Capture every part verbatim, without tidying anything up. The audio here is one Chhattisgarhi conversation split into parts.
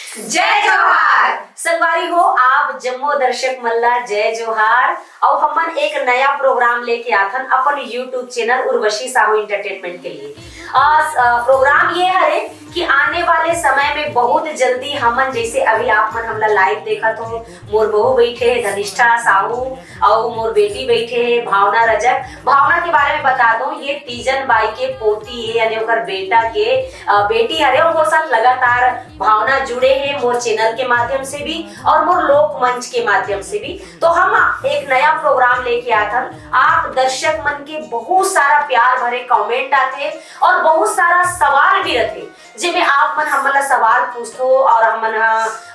जय जोहार। संगवारी हो, आप जम्मो दर्शक मन ला जय जोहार। अउ हमन एक नया प्रोग्राम लेके आथन अपन YouTube channel Urvashi Sahu entertainment के लिए। आ, स-, आ, प्रोग्राम ये हरे कि आने वाले समय में बहुत जल्दी हमन, जैसे अभी आप मन हमला लाइव देखत हो, मोर बहू बैठे है धनिष्ठा साहू, अउ मोर बेटी बैठे है भावना रजक। भावना के बारे में बता दो, ये तीजन बाई के पोती है, यानी ओकर बेटा के, अ, बेटी हरे, अउ मोर साथ लगातार भावना जुड़े है मोर चैनल के माध्यम से भी अउ मोर लोक मंच के माध्यम से भी। तो हम एक नया प्रोग्राम लेके आथन। आप दर्शक मन के बहुत सारा प्यार भरे कमेंट आथे अउ बहुत सारा सवाल भी रथे, जेमे आप मन हमन ला सवाल पूछथो अउ हमन ह,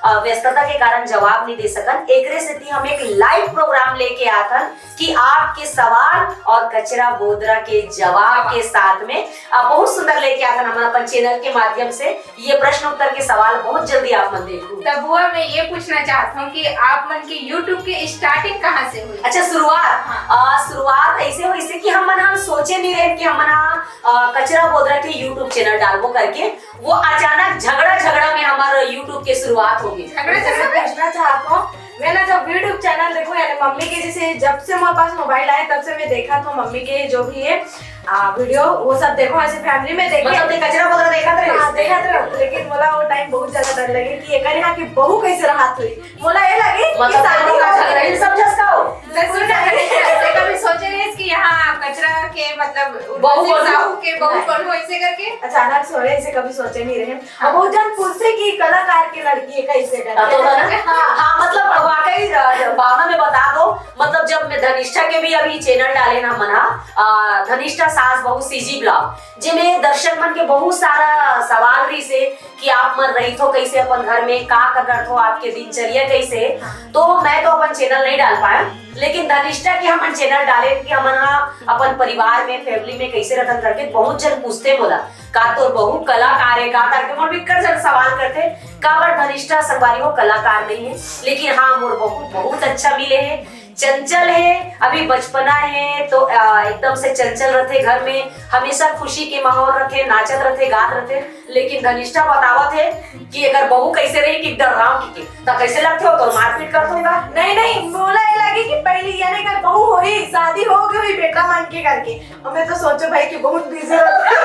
अ, व्यस्तता के कारण जवाब नहीं दे सकन। एकरे सेती हम एक लाइव प्रोग्राम लेके आथन कि आपके सवाल अउ कचरा बोदरा के जवाब के साथ में, अ, बहुत सुंदर लेके आथन हमन अपन चैनल के माध्यम से। ये प्रश्न उत्तर के सवाल बहुत जल्दी आप मन देखहू। त बुआ, मैं ये पूछना चाहत हूँ कि आप मन के YouTube के स्टार्टिंग कहाँ से हुई? अच्छा, शुरुआत। हाँ। अ, शुरुआत ऐसे हुई से कि हमन ह सोचे नहीं रहे कि हमन ह, अ, कचरा बोदरा के YouTube चैनल डालबो करके। वो अचानक झगड़ा झगड़ा में हमारा YouTube के शुरुआत हो गई। झगड़ा झगड़ा में? पूछना चाहत हूँ, मैं ना जब YouTube चैनल देखो, यानी मम्मी के, जैसे जब से मोर पास मोबाइल आए तब से मैं देखा तो मम्मी के जो भी है, आ, वीडियो, वो सब देखो, ऐसे फैमिली में देखे। मतलब, ते कचरा बोदरा देखत रहे? हाँ, देखत रहे, लेकिन मोला वो टाइम बहुत ज्यादा डर लगे कि एकर यहाँ की बहू कैसे रहत हुई। मोला ये लगे कि मतलब, शादी दोनों का हो झगड़ा गई। ही समझस का हो? मैं सुन रही थी, ऐसे कभी सोचे नहीं कि यहाँ कचरा के, मतलब, बहू उर्वशी बहू। साहू के बहू नहीं। बनूं ऐसे करके। अचानक से हो रहे, ऐसे कभी सोचे नहीं रहे। हाँ। अब बहुत जन पूछते कि कलाकार के लड़की है, कैसे करके। हाँ, तो है ना? हाँ। हाँ, मतलब, वाकई, अ, भावना में बता दो, मतलब, जब मैं धनिष्ठा के भी अभी चैनल डाले ना मना, अ, धनिष्ठा सास बहू CG ब्लॉग, जेमे दर्शक मन के बहुत सारा सवाल रही से कि आप मन रहिथो कैसे अपन घर में, का का करथो, आपके दिनचर्या कैसे है। तो मैं तो अपन चैनल नहीं डाल पाया, लेकिन धनिष्ठा के हमन चैनल डाले कि हमन ह अपन परिवार में, फैमिली में कैसे रतन करके बहुत जन पूछते मोला, का तोर बहू कलाकार है का करके, मोर बिक्कट जन सवाल करते। काबर धनिष्ठा संगवारी हो कलाकार नहीं है, लेकिन हाँ, मोर बहू बहुत अच्छा मिले है, चंचल है, अभी बचपना है तो, आ, एकदम से चंचल रहते, घर में हमेशा खुशी के माहौल रहते, नाचत रहते, गात रहते। लेकिन धनिष्ठा बतावत है कि अगर बहू कैसे रही कि डर रहा हूँ कि, कि, तो कैसे लगते हो तो मारपीट कर दूंगा। नहीं, नहीं, मोला ये लगे कि पहली यानी अगर बहू होही, शादी हो गई हुई बेटा मन के करके, और मैं तो सोचो भाई कि बहुत बिजी रहते हैं।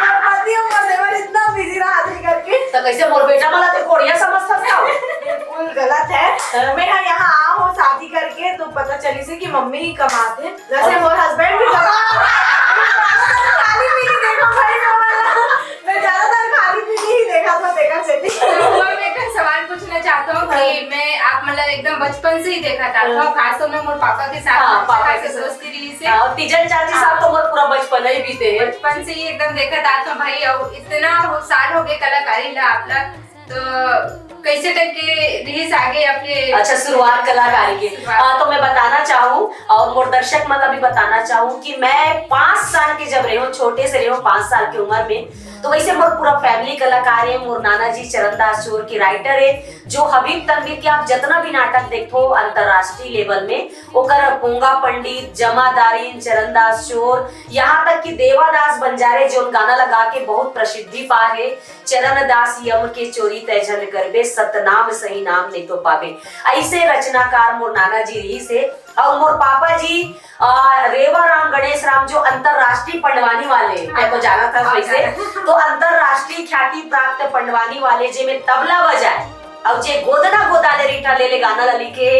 मोर पति और मोर देवर इतना बिजी रहते हैं करके। तो कैसे मोर बेटा मला ते कोढ़िया समझता था? बिल्कुल गलत है। हाँ। मैं यहाँ, यहाँ आऊँ शादी करके तो पता चली से कि मम्मी ही कमाते हैं। वैसे हाँ। मोर हस्बैंड भी कमाते हैं। खाली पीली देखो भाई, मैं ज्यादातर खाली पीली ही देखा था, देखा से भी। तो मैं एक सवाल पूछना चाहता हूँ कि हाँ। मैं आप मतलब एकदम बचपन से ही देखा था, हाँ। खासतौर में मोर पापा के साथ हाँ, हमेशा पापा से के साथ। दोस्ती रही से। हाँ, और तीजन चाची साहब हाँ। तो मोर पूरा बचपन ही बीते हैं। बचपन से ही एकदम देखा था तो भाई, और इतना हो-, साल हो गए कलाकारी ला आप लोग, तो कैसे तक के रही आगे आपके अच्छा, शुरुआत कलाकारी के। शुरुआत। हाँ, तो मैं बताना चाहूँ और मोर दर्शक मन ला भी बताना चाहूँ कि मैं पाँच साल के जब रहे हूँ, छोटे से रहे हूँ, पाँच साल की उम्र में, तो वैसे मोर पूरा फैमिली कलाकार है। मोर नाना जी चरण दास चोर के राइटर है, जो हबीब तनवीर के आप जितना भी नाटक देखो अंतर्राष्ट्रीय लेवल में, ओकर पोंगा पंडित, जमादारिन, चरण दास चोर, यहाँ तक कि देवादास बंजारे जोन गाना लगा के बहुत प्रसिद्धि पा है, चरण दास यम के चोरी तय झन करबे, सतनाम सही नाम नहीं तो पाबे। ऐसे रचनाकार मोर नाना जी रही से। और मोर पापा जी, आ, रेवा राम गणेश राम जो अंतर्राष्ट्रीय पंडवानी वाले, मैं तो जाना था हाँ, वैसे, जाना। तो अंतर्राष्ट्रीय ख्याति प्राप्त पंडवानी वाले जे में तबला बजाए और जे गोदना गोदाले रीठा ले ले गाना ला लिखे,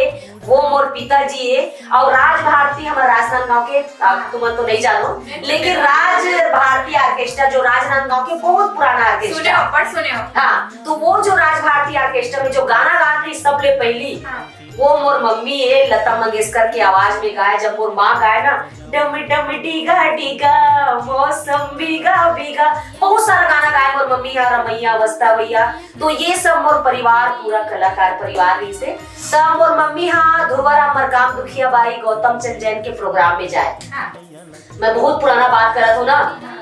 वो मोर पिताजी है। और राज भारती हमारे राजनांदगांव के, आप हाँ। तुमन तो नहीं जानो, नहीं, लेकिन नहीं। राज भारती ऑर्केस्ट्रा जो राजनांदगांव के बहुत पुराना ऑर्केस्ट्रा सुने हो, पर सुने हो। हाँ, तो वो जो राज भारती ऑर्केस्ट्रा में जो गाना गा रही सबले पहली, हाँ। वो मोर मम्मी है, लता मंगेशकर की आवाज में गाए। जब मोर माँ गाए ना, डम डम डीगा डीगा, मौसम भीगा भीगा, बहुत सारा गाना गाए मोर मम्मी यार, रमैया वस्ता भैया। तो ये सब मोर परिवार, पूरा कलाकार परिवार रही से। तब मोर मम्मी हाँ ध्रुवा राम मरकाम, दुखिया बाई, गौतम चंद जैन के प्रोग्राम में जाए। हाँ। मैं बहुत पुराना बात करत हूँ ना,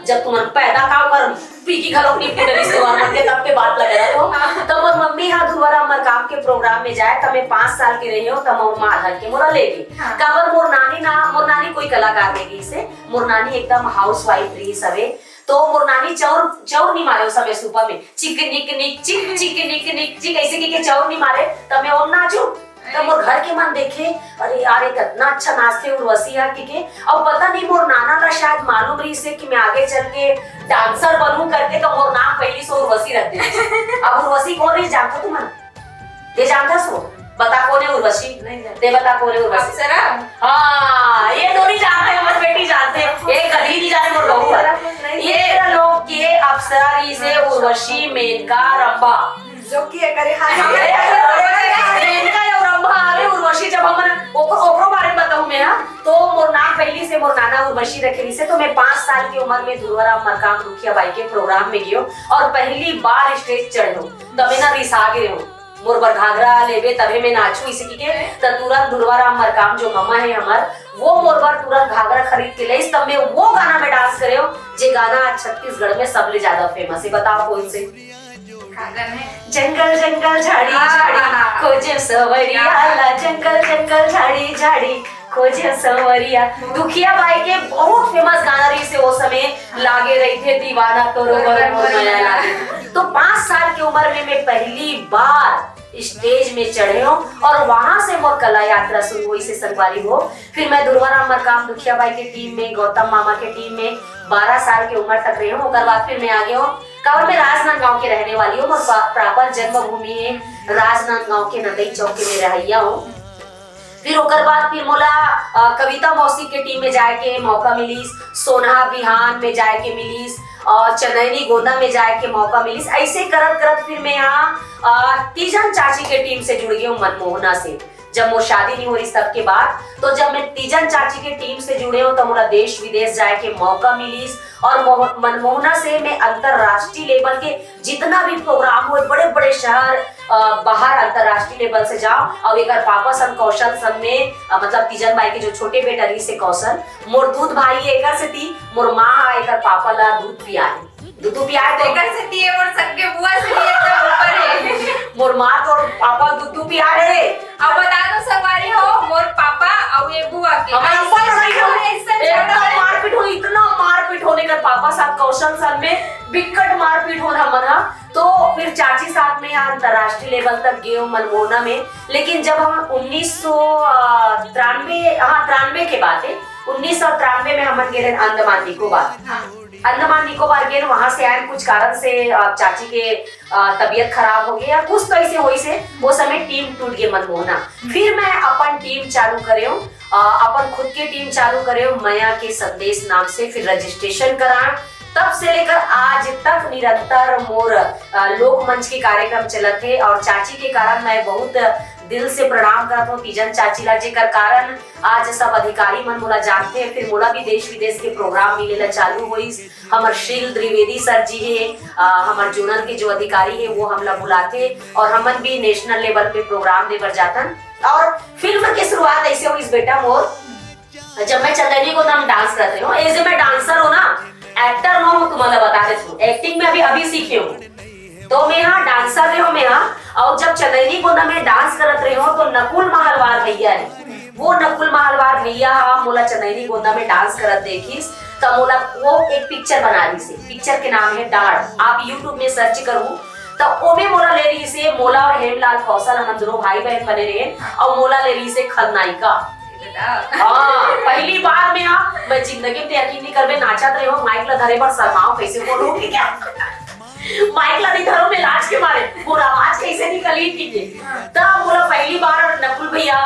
जब तुमन पैदा का कर पी की घलो अपनी पुतली से वार के तब के बात लगे रहो। हाँ। तब मोर मम्मी हाँ ध्रुवा राम मरकाम के प्रोग्राम में जाए, तब मैं पाँच साल की रही हूँ, तब मोर माँ धर के मोला ले गई। हाँ। काबर मोर नानी ना, मोर नानी कोई कलाकार नहीं रही से, मोर नानी एकदम हाउसवाइफ रही सवे। तो मोर नानी चौर चौर नहीं मारे उस समय सूपा में, चिक निक निक चिक चिक निक निक चिक ऐसे कहिके चौर नहीं मारे, तब मैं ओम नाचू। तब मोर घर के मन देखे, अरे यार, एक इतना अच्छा नाचथे उर्वशी यार, कहिके। अब पता नहीं मोर नाना ला शायद मालूम रहिसे कि मैं आगे चल के डांसर बनूं करके, तो मोर नाम पहली से उर्वशी रख दे। अब उर्वशी कौन रही जानता तुमन? ये जानता सो? बता कौन है उर्वशी? नहीं जानती। ते बता कौन है उर्वशी? अप्सरा। हाँ, ये तो नहीं जानते, मोर बेटी जानते। ये कभी नहीं जाने मोर बहू है। नहीं। ये लोग के अप्सरा रहिसे उर्वशी, मेनका, रंभा। जो कि ये करे, हाँ, हाँ। मेनका या रंभा आवे उर्वशी, जब हम ओकरो, ओकरो बारे में बताऊं मैं, हाँ, तो मोर नाम पहली से मोर नाना उर्वशी रखे रहिसे, तो मैं पाँच साल की उम्र में धुरवाराम मरकाम दुखिया बाई के प्रोग्राम में गयो और पहली बार स्टेज चढ़ो, तब मैं ना रिसा गे रहो। मोर बर घाघरा लेबे तभे मैं नाचू, इसे कहिके। त तुरंत धुरवाराम मरकाम जो ममा है हमर, वो मोर बर तुरंत घाघरा खरीद के लेस, तब मैं वो गाना में डांस करे हूँ, जे गाना आज छत्तीसगढ़ में सबले ज्यादा फेमस है। बताओ कौन से? जंगल जंगल झाड़ी झाड़ी खोजे सवरिया ला, जंगल जंगल झाड़ी झाड़ी खोजे सवरिया। दुखिया बाई के बहुत फेमस गाना रहिसे वो समय, लागे रहिथे दीवाना तोरो बर मोर मया लागे। तो पाँच साल की उम्र में मैं पहली बार स्टेज में चढ़े हूँ और वहां से मोर कला यात्रा शुरू होइसे संगवारी हो। फिर मैं धुरवाराम मरकाम दुखिया बाई के टीम में, गौतम मामा के टीम में बारह साल की उम्र तक रहे हूँ। ओकर बाद फिर मैं आगे हूँ, काबर मैं राजनांदगांव के रहने वाली हूँ, मोर प्रॉपर जन्मभूमि है राजनांदगांव के नदई चौक के मैं रहैया हूँ। फिर ओकर बाद फिर मोला अ, कविता मौसी के टीम में जाए के मौका मिलिस, सोनहा बिहान में जाए के मिलिस और चनैनी गोंदा में जाए के मौका मिलिस। ऐसे करत करत फिर मैं यहाँ अ, तीजन चाची के टीम से जुड़ गई हूँ मनमोहना से। जब मोर शादी नहीं हो रही तब के बाद, तो जब मैं तीजन चाची के टीम से जुड़े हूँ तो मोला देश विदेश जाए के मौका मिलिस और मोह-, मनमोहना से मैं अंतर्राष्ट्रीय लेवल के जितना भी प्रोग्राम हो, बड़े बड़े शहर, अ, बाहर अंतर्राष्ट्रीय लेवल से जाओ और एकर पापा सन कौशल सन में, अ, मतलब तीजन बाई के जो छोटे बेटा रहिसे कौशल, मोर दूध भाई है एकर सेती, मोर माँ एकर पापा ला दूध पियाए। दूध पियाए तो एकर सेती ये मोर सबके बुआ से भी एकदम ऊपर है। मोर माँ तो पापा दूध पियाए रे। अब बता दो संगवारी हो, मोर पापा और ये बुआ के हमर अब्बा लड़ाई हो, ऐसा एकदम झगड़ा है। मारपीट हो, इतना मारपीट होने कर पापा साथ कौशल सन में बिकट मारपीट होना मना। तो फिर चाची साथ में यहाँ अंतर्राष्ट्रीय लेवल तक गए हो मनमोहना में। लेकिन जब हम उन्नीस सौ तिरानवे, हाँ, तिरानवे के बात है, उन्नीस सौ तिरानवे में हमन गए रहे अंडमान निकोबार। हाँ। अंडमान निकोबार गए, वहां से आए कुछ कारण से, अ, चाची के, अ, तबीयत खराब हो गई या कुछ तो ऐसे होइसे वो समय टीम टूट गए मनमोहना। फिर मैं अपन टीम चालू करे हूँ, अ, अपन खुद के टीम चालू करे हूँ मया के संदेश नाम से, फिर रजिस्ट्रेशन कराए। तब से लेकर आज तक निरंतर मोर, अ, लोकमंच के कार्यक्रम चलत हे और चाची के कारण मैं बहुत दिल से प्रणाम करत हूँ तीजन चाची ला, जेकर कारण आज सब अधिकारी मन मोला जानथे, फिर मोला भी देश विदेश के प्रोग्राम मिले ला चालू होइस। हमर शील द्विवेदी सर जी हे, अ, हमर जोनल के जो अधिकारी हे वो हमला बुलाथे और हमन भी नेशनल लेवल पे प्रोग्राम दे बर जाथन। और फिल्म के शुरुआत ऐसे होइस बेटा मोर, जब मैं चंदैनी गोंदा में डांस करत रहे हूँ, ऐसे मैं डांसर हूँ ना, एक्टर नो हूँ, तुम्हारा बता देती हूँ, एक्टिंग में अभी अभी सीखे हूँ। तो मैं यहाँ डांसर रहे हूँ मैं यहाँ, और जब चंदैनी गोंदा में डांस करत रहे हूँ तो नकुल महलवार भैया है, वो नकुल महलवार भैया हा मोला चंदैनी गोंदा में डांस करत देखिस, त मोला वो एक पिक्चर बना रहिसे, पिक्चर के नाम है डाढ़। आप YouTube में सर्च करू त ओमे मोला ले रहिसे, मोला और हेमलाल कौशल, हमन दोनों भाई बहन बने रहे, और मोला ले रहिसे खलनायिका। हाँ, पहली बार में, हाँ, मैं जिंदगी में यकीन नहीं करबे, नाचत रहे हो, माइक ला धरे बर शर्माओ, कैसे बोलूं कि क्या? माइक ला नहीं धरो, मैं लाज के मारे, मोर आवाज कैसे निकली, ठीक है। तब बोला पहली बार नकुल भैया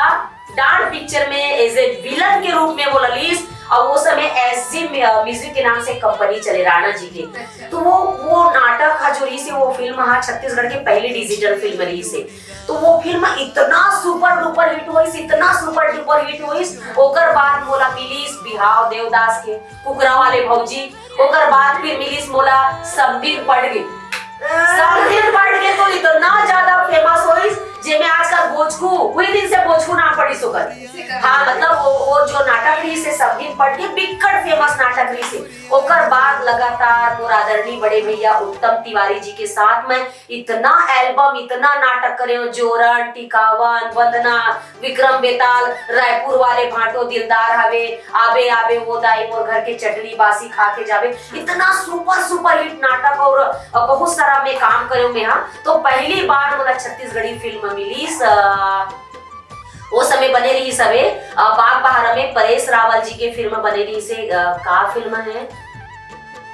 डांस पिक्चर में एज ए विलन के रूप में बोला लीस, और वो समय एसजी म्यूजिक के नाम से कंपनी चले राणा जी के। अच्छा। तो वो, वो नाटक हा जो रहिसे, वो फिल्म हा छत्तीसगढ़ के पहली डिजिटल फिल्म रहिसे। तो वो फिल्म इतना सुपर डुपर हिट होइस, इतना सुपर डुपर हिट होइस। ओकर बाद मोला मिलिस बिहाव देवदास के कुकरा वाले भौजी, ओकर बाद फिर मिलिस मोला समधिन पड़ गे। समधिन पड़ गे तो इतना ज्यादा फेमस होइस, जेमे आजकल बोचकू, वही दिन से बोचकू नाम पड़िस ओकर। हाँ, मतलब वो, वो जो नाटक रहिसे, सब दिन पढ़ के बिक्कट फेमस नाटक रहिसे। ओकर बाद लगातार मोर आदरणीय बड़े भैया उत्तम तिवारी जी के साथ में इतना एल्बम, इतना नाटक करे हो, जोरन, टिकावन, वंदना, विक्रम बेताल, रायपुर वाले भांटो, दिलदार हवे, आबे आबे वो दाई, मोर घर के चटनी बासी खा के जाबे, इतना सुपर सुपर हिट नाटक और बहुत सारा में काम करे हो मैं। हाँ, तो पहली बार मोला छत्तीसगढ़ी फिल्म मिलिस, अ, वो समय बने रहिस हवे, अ, बाग बहारा में परेश रावल जी के फिल्म बने रहिसे, अ, का फिल्म है?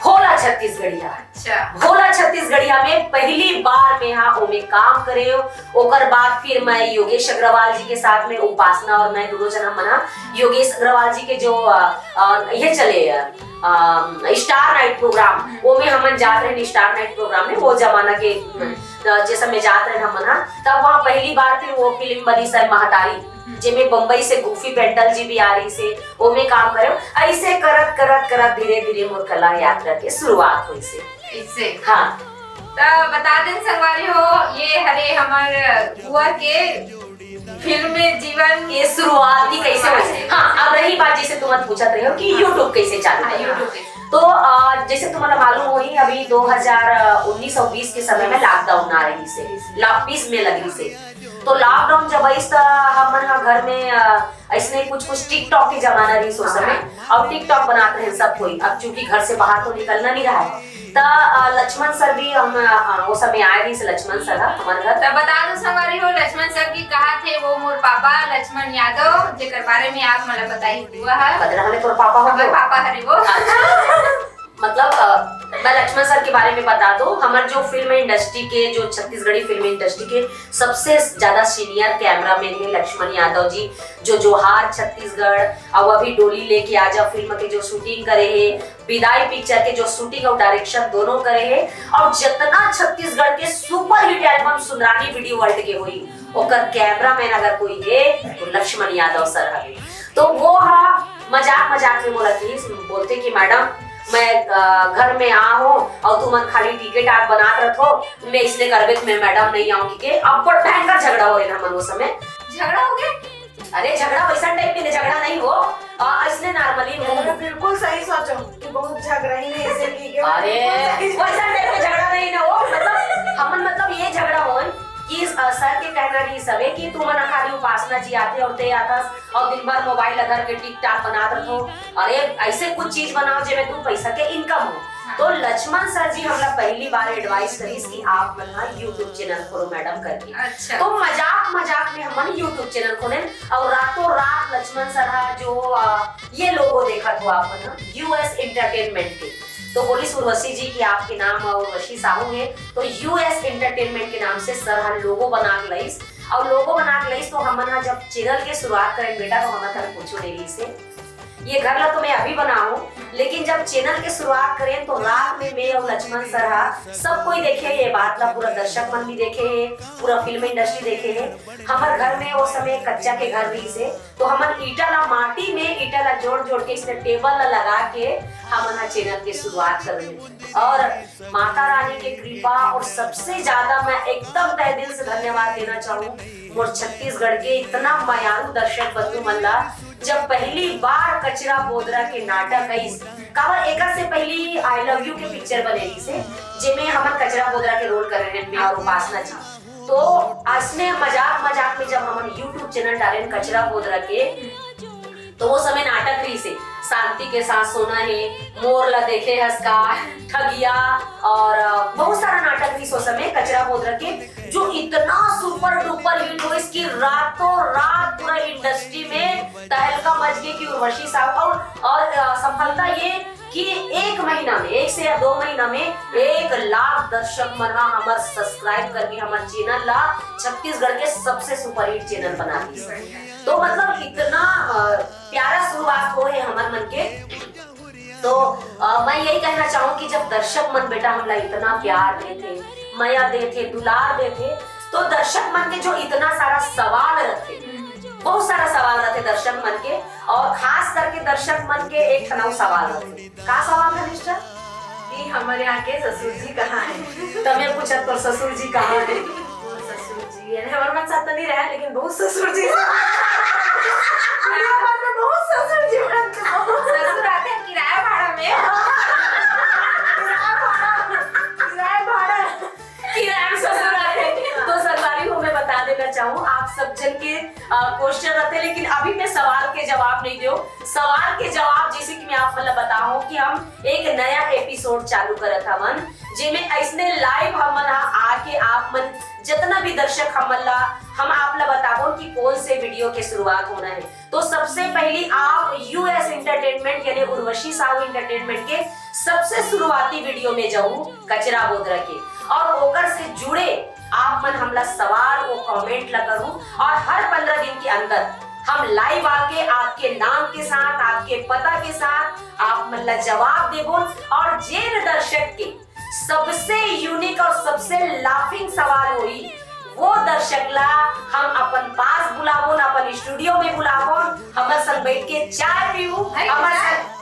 भोला छत्तीसगढ़िया। अच्छा। भोला छत्तीसगढ़िया में पहली बार में हाँ ओमे काम करे हो। ओकर बाद फिर मैं योगेश अग्रवाल जी के साथ में उपासना और मैं दोनों जना मना योगेश अग्रवाल जी के जो, अ, अ, ये चले, अ, अ, स्टार नाइट प्रोग्राम, वो में हमन जात रहे स्टार नाइट प्रोग्राम में, वो जमाना के, अ, जैसा में जात रहे हमन हा, तब वहाँ पहली बार फिर वो फिल्म बनी सर महतारी, जेमे बम्बई से गूफी पेंटल जी भी आ रहिसे, ओमे काम करे। ऐसे करत करत करत धीरे धीरे मोर कला यात्रा के शुरुआत होइसे। ऐसे। हाँ। त बता देन संगवारी हो, ये हरे हमर बुआ के फिल्म जीवन के शुरुआत ही कैसे होइसे। हाँ, अब रही बात, जैसे तुम पूछत रहे हो कि YouTube कैसे चालू हाँ, करना। YouTube कैसे। तो, अ, जैसे तुम्हारा मालूम होही, अभी दो हज़ार उन्नीस और बीस के समय में लॉकडाउन आ रहिसे, लॉक बीस में लगिसे। तो लॉकडाउन जब आइस त हमन ह घर में, अ, ऐसने कुछ कुछ TikTok के जमाना रहिस ओ समय, और TikTok बनात रहे सब कोई। अब चूंकि घर से बाहर तो निकलना नहीं रहा है, त, अ, लक्ष्मण सर भी हम, अ, वो समय आए रहिस लक्ष्मण सर ह हमर घर। त बता दो संगवारी हो, लक्ष्मण सर की कहा थे वो मोर पापा लक्ष्मण यादव, जेकर बारे में आप मला बताई हुआ है। बदरा हमें तोर पापा हो हमर गयो? पापा हरे वो। अच्छा। मतलब, अ, मैं लक्ष्मण सर के बारे में बता दूं, हमर जो फिल्म इंडस्ट्री के, जो छत्तीसगढ़ी फिल्म इंडस्ट्री के सबसे ज्यादा सीनियर कैमरामैन है लक्ष्मण यादव जी, जो जोहार छत्तीसगढ़ और अभी डोली लेके आजा फिल्म के जो शूटिंग करे है, विदाई पिक्चर के जो शूटिंग और डायरेक्शन दोनों करे है, और जितना छत्तीसगढ़ के superhit album Sundarani video world के हुई, ओकर कैमरामैन अगर कोई है तो लक्ष्मण यादव सर हवे। तो वो हा मजाक मजाक में बोला कि बोलते कि मैडम, मैं, अ, घर में आ हो और तुमन खाली टिकट आप बनात रहत हो, मैं इसने करबे तो मैं मैडम नहीं आऊंगी के। अब बड़ भयंकर झगड़ा हो रहे ना मन वो समय। झगड़ा हो गया? अरे झगड़ा वैसा टाइप के झगड़ा नहीं हो, अ, इसने नॉर्मली हो। अरे बिल्कुल सही सोचो कि बहुत झगड़ा ही नहीं ऐसे की के। अरे बिल्कुल सही सोचो। वैसा टाइप के झगड़ा नहीं ना हो, मतलब हमन मतलब ये झगड़ा हो कि इस, अ, सर के कहना रही सबे कि तुमन खाली उपासना जी आते और ते आता और दिन भर मोबाइल धर के टिकटॉक बनात रहो। अरे ऐसे कुछ चीज बनाओ जेमे दू पैसा के इनकम हो। तो लक्ष्मण सर जी हमला पहली बार एडवाइस करिस कि आप मन हा YouTube चैनल खोलो मैडम करके। अच्छा। तो मजाक मजाक में हमन YouTube चैनल खोलेन और रातों रात लक्ष्मण सर हा जो, अ, ये लोगो देखत हो आप मन हा, यूएस एंटरटेनमेंट के, तो बोलिस उर्वशी जी कि आपके नाम उर्वशी साहू है, तो यूएस एंटरटेनमेंट के नाम से सर हा लोगो बना के लइस। और लोगो बना के लइस तो हमन हा जब चैनल के शुरुआत करेन बेटा तो हमर घर कुछ नहीं रहिस हे। ये घर ला तो मैं अभी बनाऊं, लेकिन जब चैनल के शुरुआत करेन तो रात में मैं और लक्ष्मण सर हा सब कोई देखे ये बात ला, पूरा दर्शक मन भी देखे है, पूरा फिल्म इंडस्ट्री देखे है। हमर घर में वो समय कच्चा के घर रहिस हे, तो हमन ईटा ला, माटी में ईटा ला जोड़ जोड़ के इसने टेबल ला लगा के हमन हा चैनल के शुरुआत कर रहे। और माता रानी के कृपा और सबसे ज्यादा मैं एकदम तहे दिल से धन्यवाद देना चाहूँ मोर छत्तीसगढ़ के इतना मयारू दर्शक बंधु मन ला, जब पहली बार कचरा बोदरा के नाटक आइस, काबर एकर से पहली आई लव यू के पिक्चर बने रहिस हे, जेमे हमन कचरा बोदरा के रोल कर रहे हैं मैं और उपासना जी। तो असने मजाक मजाक में जब हमन YouTube चैनल डालेन कचरा बोदरा के, तो वो समय नाटक रहिस हे, शांति के साथ सोना है, मोर ला देखे हस का, ठगिया और, अ, बहुत सारा नाटक रहिस ओ समय कचरा बोदरा के, जो इतना सुपर डुपर हिट होइस कि रातों रात पूरा इंडस्ट्री में तहलका मच गई कि उर्वशी साहू और, और, अ, सफलता ये कि एक महीना में, एक से या दो महीना में एक लाख दर्शक मन हा हमर सब्सक्राइब करके हमर चैनल ला छत्तीसगढ़ के सबसे सुपरहिट चैनल बना दिस। तो मतलब इतना, अ, प्यारा शुरुआत हो है हमर मन के। तो, अ, मैं यही कहना चाहूँ कि जब दर्शक मन बेटा हमला इतना प्यार देथे, मया देथे, दुलार देथे, तो दर्शक मन के जो इतना सारा सवाल रथे, बहुत सारा सवाल रथे दर्शक मन के, और खास करके दर्शक मन के एक ठन अउ सवाल रथे। का सवाल है मिस्टर? कि हमर यहाँ के ससुर जी कहाँ है? तमे पूछत तोर ससुर जी कहाँ है? मोर ससुर जी, यानी हमर मन साथ तो नहीं रहा, लेकिन बहुत ससुर जी। हमर मन में बहुत ससुर जी बना। चाहूँ आप सब जन के क्वेश्चन रहते, लेकिन अभी मैं सवाल के जवाब नहीं दो। सवाल के जवाब जैसे कि मैं आप मतलब बताऊँ कि हम एक नया एपिसोड चालू करत हवन, जेमे ऐसने लाइव हमन ह आके आप मन जितना भी दर्शक हमन ला हम आप ला बताबो कि कौन से वीडियो के शुरुआत होना है। तो सबसे पहली आप यूएस एंटरटेनमेंट यानी उर्वशी साहू एंटरटेनमेंट के सबसे शुरुआती वीडियो में जाऊ कचरा बोदरा के, और ओकर से जुड़े आप मन हमला सवाल वो कमेंट ला करू, और हर पंद्रह दिन के अंदर हम लाइव आके आपके नाम के साथ, आपके पता के साथ आप मन ला जवाब देबो। और जेन दर्शक के सबसे यूनिक और सबसे लाफिंग सवाल होई, वो दर्शक ला हम अपन पास बुलाबो, अपन स्टूडियो में बुलाबो, हमर संग बैठ के चाय पीऊ, है हमर चाय? संग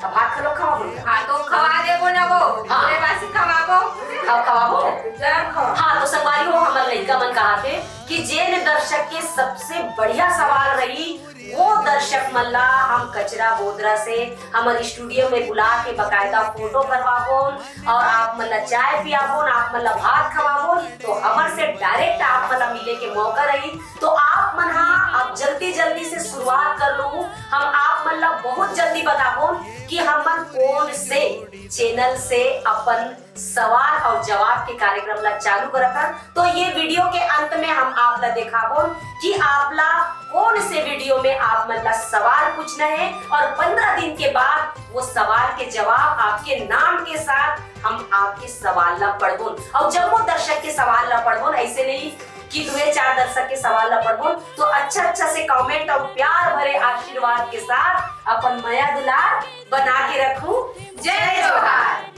अब भात खलो खावा बोल। हाँ, तो खवा देबो ना वो, हाँ। पूरे बासी खवाबो। अब खवाबो? जरूर खवा। हाँ, तो संगवारी हो, हमर लइका मन कहा थे कि जेन दर्शक के सबसे बढ़िया सवाल रही, वो दर्शक मन ला हम कचरा बोदरा से हमर स्टूडियो में बुला के बकायदा फोटो करवाबोन और आप मन ला चाय पियाबोन, आप मन ला भात खवाबोन, तो हमर से डायरेक्ट आप मन ला मिले के मौका रही। तो आप मन हा अब जल्दी जल्दी से शुरुआत कर लो। हम आप मन ला बहुत जल्दी बताबोन कि हमन कौन से चैनल से अपन सवाल और जवाब के कार्यक्रम ला चालू करत हन। तो ये वीडियो के अंत में हम आप ला देखाबोन कि आप ला कौन से वीडियो में आप मन ला सवाल पूछना है, और पंद्रह दिन के बाद वो सवाल के जवाब आपके नाम के साथ हम आपके सवाल ला पढ़बोन। और जब वो दर्शक के सवाल ला पढ़बोन, ऐसे नहीं कि दुए चार दर्शक के सवाल ला पढ़बोन, तो अच्छा अच्छा से कमेंट और प्यार भरे आशीर्वाद के साथ अपन मया दुलार बना के रखू। जय जोहार।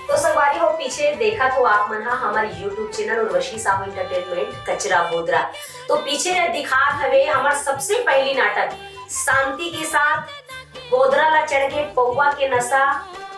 तो संगवारी हो, पीछे देखत हो आप मन हा हमर YouTube channel Urvashi Sahu entertainment कचरा बोदरा। तो पीछे दिखात हवे हमर सबसे पहली नाटक शांति के साथ बोदरा ला चढ़ के पौवा के नशा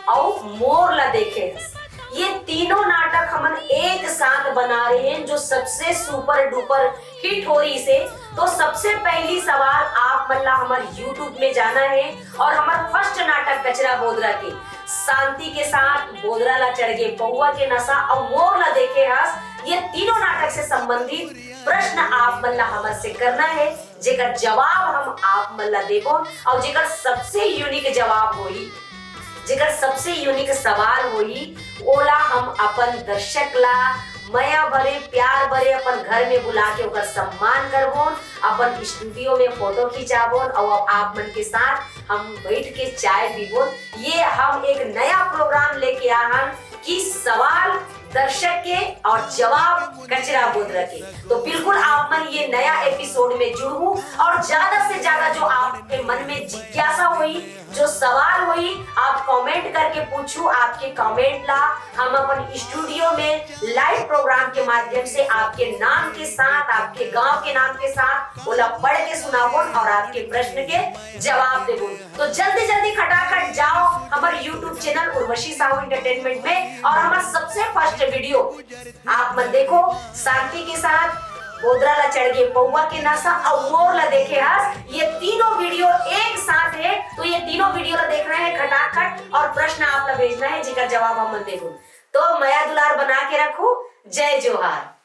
अउ मोर ला देखे हस। ये तीनों नाटक हमन एक साथ बना रहे हैं, जो सबसे सुपर डुपर हिट हो रही से। तो सबसे पहली सवाल आप मन ला हमर YouTube में जाना है और हमर फर्स्ट नाटक कचरा बोदरा के शांति के साथ बोदरा ला चढ़ गे पौवा के नशा और मोर ला देखे हस, ये तीनों नाटक से संबंधित प्रश्न आप मन ला हमर से करना है, जेकर जवाब हम आप मन ला देबो और जेकर सबसे यूनिक जवाब होई, जेकर सबसे यूनिक सवाल होई, ओला हम अपन दर्शक ला मया भरे, प्यार भरे अपन घर में बुला के ओकर सम्मान करबोन, अपन स्टूडियो में फोटो खिंचाबोन और अब आप मन के साथ हम बैठ के चाय पीबोन। ये हम एक नया प्रोग्राम लेके आ हन कि सवाल दर्शक के और जवाब कचरा बोदरा के। तो बिल्कुल आप मन ये नया एपिसोड में जुड़ू और ज्यादा से ज्यादा जो आपके मन में जिज्ञासा होई, जो सवाल होई, आप कमेंट करके पूछू। आपके कमेंट ला हम अपन स्टूडियो में लाइव प्रोग्राम के माध्यम से आपके नाम के साथ, आपके गांव के नाम के साथ ओला पढ़ के सुनाबोन और आपके प्रश्न के जवाब देबोन। तो जल्दी जल्दी खटाखट जाओ हमर YouTube channel Urvashi Sahu entertainment में और हमर सबसे फर्स्ट वीडियो आप मन देखो शांति के साथ बोदरा ला चढ़ गे पौवा के नशा और मोर ला देखे हस। ये तीनों वीडियो एक साथ है, तो ये तीनों वीडियो ला देखना है खटाखट और प्रश्न आप ला भेजना है, जेकर जवाब हम मन देबो। तो मया दुलार बना के रखू। जय जोहार।